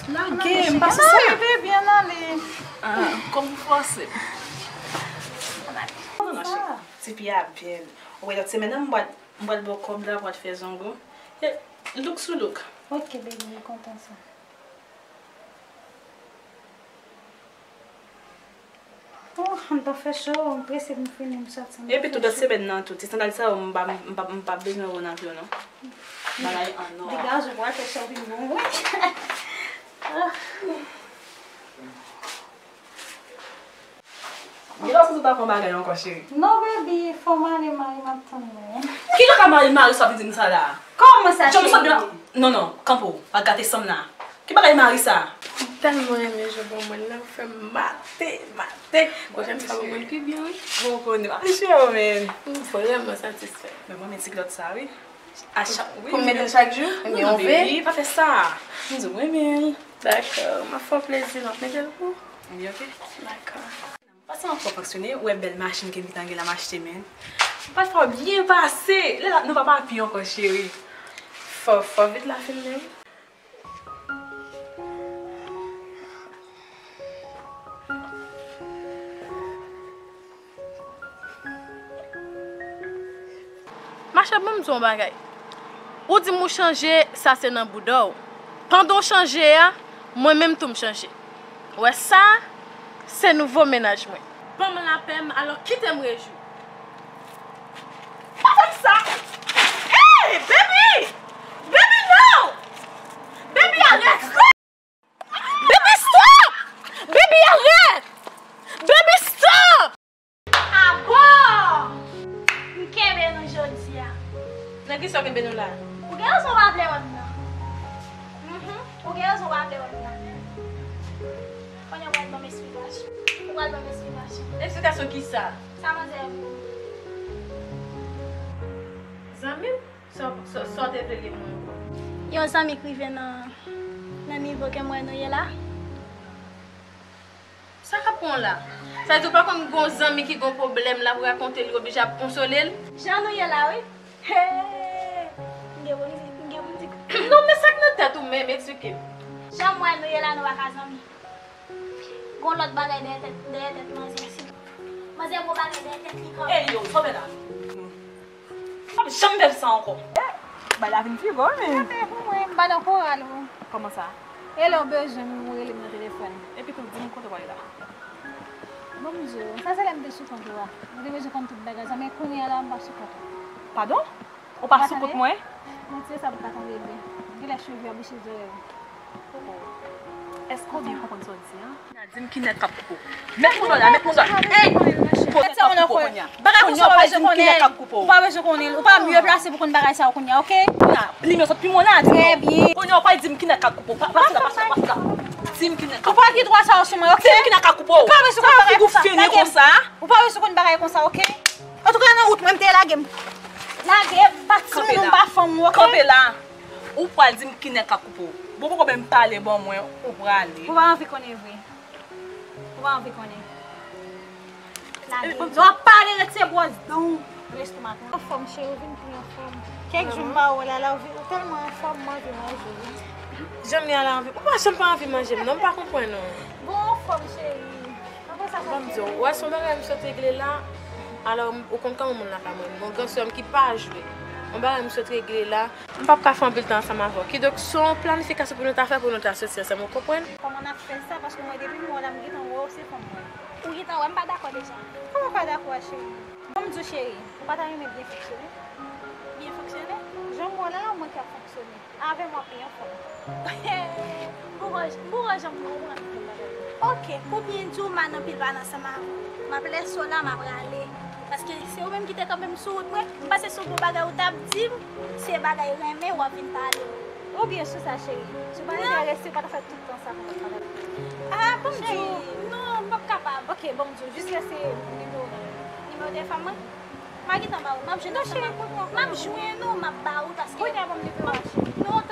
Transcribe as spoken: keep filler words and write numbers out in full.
Lage, m pa sou sa. Bebe, byen ale. Ah, kòm ou fòse. Sa, ti fi a bèl. Ou wè lòt semèn nan, m pral, m pral ba w kòb la, pral fè zong ou. E, look sou look. Ok, baby, m kontan sa. Oh, m pa fè cho, m prese pou m fini, m sòti. Epi tou, lòt semèn nan tou, ti sandal sa yo, m pa, m pa, m pa bezwen wè w nan pye w non. Bagay an nwa. Degaje w, pral fè cho vin bon, wi. Ah. Gen lòt sou ta fè yon bagay ankò, cheri. Non, baby, fò m ale, mari m ap tann mwen. Ki jan ka mari, mari sa vin di m sa la? Kòman sa, cheri? Non, non, kanpe w, pa gate san m la. Ki bagay mari sa? M tèlman renmen jan w ban mwen la, ou fè m mate, mate. Gon jan sa ban mwen pi byen, wi. Bon, konnen, m ap cheri, men. M vrèman satisfè. Men mwen, men ti kilòt sa, wi. A chak, wi, pou m mete l chak jou? Non, non, baby, pa fè sa. M di w, mwen, men. Dakò, m ap fè w plezi, m ap mete l pou ou. Wi, ok. Dakò. Pase m ap fè w fonksyone, ou wè bèl machin ke m gentan gen la m achte, men. M pral fè w byen pase. Lè la, nou pa papi ankò, cheri. Fò, fò vit la fin menm. Machè, ban m di w yon bagay. Ou di m ou chanje, sa se nan bouda w. Pandan w chanje a, mwen menm tou m chanje. Ou wè sa, se nouvo mennaj mwen. Ban m lapè m, alò kite m rejwi. Pa fè m sa! Hey, baby! Baby, no! Baby, arèt! Baby, stop! Baby, arèt! Baby, stop! Abò! M kenbe nou jodi a. Nan kisa w kenbe nou la? Ou gen rezon w pa vle wè m nan. Mhm. Ou gen rezon w pa vle wè m nan. Kounye a w pral ban m esplikasyon. Ou pral ban m esplikasyon. Esplikasyon kisa? Sa manzè a voye. Zanmi m? Sa, sa, sa w te vle li mwen? Yon zanmi k rive nan, nan nivo ke m wè nou ye la. Sa k ap pran w la? Sa vle di w pa konn gon zanmi ki gon pwoblèm l ap rakonte li oblije ap konsole l? Jan nou ye la, wi. Hey! M gen pou m di, m gen pou m di. Non, men sa k nan tèt ou menm, eksplike m. Jan m wè nou ye la, nou pa ka zanmi. Gon lòt bagay dèyè tèt, dèyè tèt manzè a. Si manzè gon bagay dèyè tèt li kanmenm. Ey, yo, kanpe la. M p ap janm fè sa ankò. Bagay la vin pi gwo, men. Kanpe pou mwen, m pa nan koral ou. Kòman sa? E lè w bezwen m, ou rele m nan telefòn. Epi tou, di m kote w prale la. Bon, m di w, sa se lè m te sou kont ou a. Mwen te bezwen konn tout bagay sa, men kounye a la, m pa sou kont ou. Padon? Ou pa sou kont mwen? Mwen tire sa pou w ka tande byen. Genlè cheve a bouche zòrèy ou. Koko, èske w byen konprann sa w di a? Di m ki nèg k ap koupe w. Met moun nan la, met moun nan. Ey! Kote k ap koupe w kounye a? Bagay konsa w pa bezwen konnen. Ou pa bezwen konnen. Ou pa mye plase pou konn bagay sa yo kounye a, oke? Kounye a, nimewo sot pi mwen la, di m non. Trè byen. Kounye a, ou pral di m ki nèg k ap koupe w. Pa, pase la, pase la, pase la. Di m ki nèg k ap koupe w. Ou pa gen dwa sa yo sou mwen, oke? Di m ki nèg k ap koupe w. Ou pa bezwen konn bagay konsa. Ou pa bezwen konn bagay konsa, oke? Antouka, nan wout mwen, m te lage m. Lage m, pa timoun ou, m pa fanm ou, oke? Kanpe la. Ou pral di m ki nèg k ap koupe w. Bon, poko menm pale ban mwen, ou prale. Ou pa anvi konnen vre. Ou pa anvi konnen. Lage. Lè w ap pale, rete bwòs dan w. Lestomak ou anfòm, cheri, ou vin pi anfòm. Kèk jou m pa wè w la, la, ou vin, ou tèlman anfòm, m anvi manje w. Jan m ye a la, anvi, ou pa janm pa anvi manje m, non, m pa konprann ou. Bon, anfòm, cheri. Apre sa, sa. Ban m di w, w wè se yon bagay m sot regle la, alò, ou konn kòman moun lakay mwen, m gon gran sè m ki pa jwe. Yon bagay m sot regle la, m p ap ka fè anpil tan ansanm avè w. Kidonk, se yon planifikasyon pou nou ta fè pou nou ta soti ansanm, ou konprann? Kòman n ap fè sa? Paske mwen, depi m wè w la, m gentan wè w se fanm mwen. Ou gentan wè m pa dakò deja. Kòman w pa dakò a, cheri? Ban m di w, cheri, ou pa ta renmen byen fonksyone? Byen fonksyone? Jan m wè w la, mwen ki ap fonksyone. Avè m w ap pi anfòm. Bouro, bouro, jan m konprann. Oke, pou byen di w, m ann anpil pale ansanm avè w. M ap lèse w la, m ap rale. Paske se ou menm ki te kanpe m sou wout mwen. M panse se yon bon bagay ou t ap di m, se bagay renmen w ap vin pale. Ou byen sou sa, cheri. Si w pa t enterese, ou pa t ap fè tout tan sa pou mwen. Ah, ban m di w. Non, m p ap kapab. Oke, ban m di w. Jis lèse nimewo w. Nimewo telefòn mwen? M a gentan ba ou. M ap jwenn ou. Non, cheri, kounye a. M ap jwenn ou, m ap ba ou paske. Kounye a, ban m nimewo a, cheri. Non,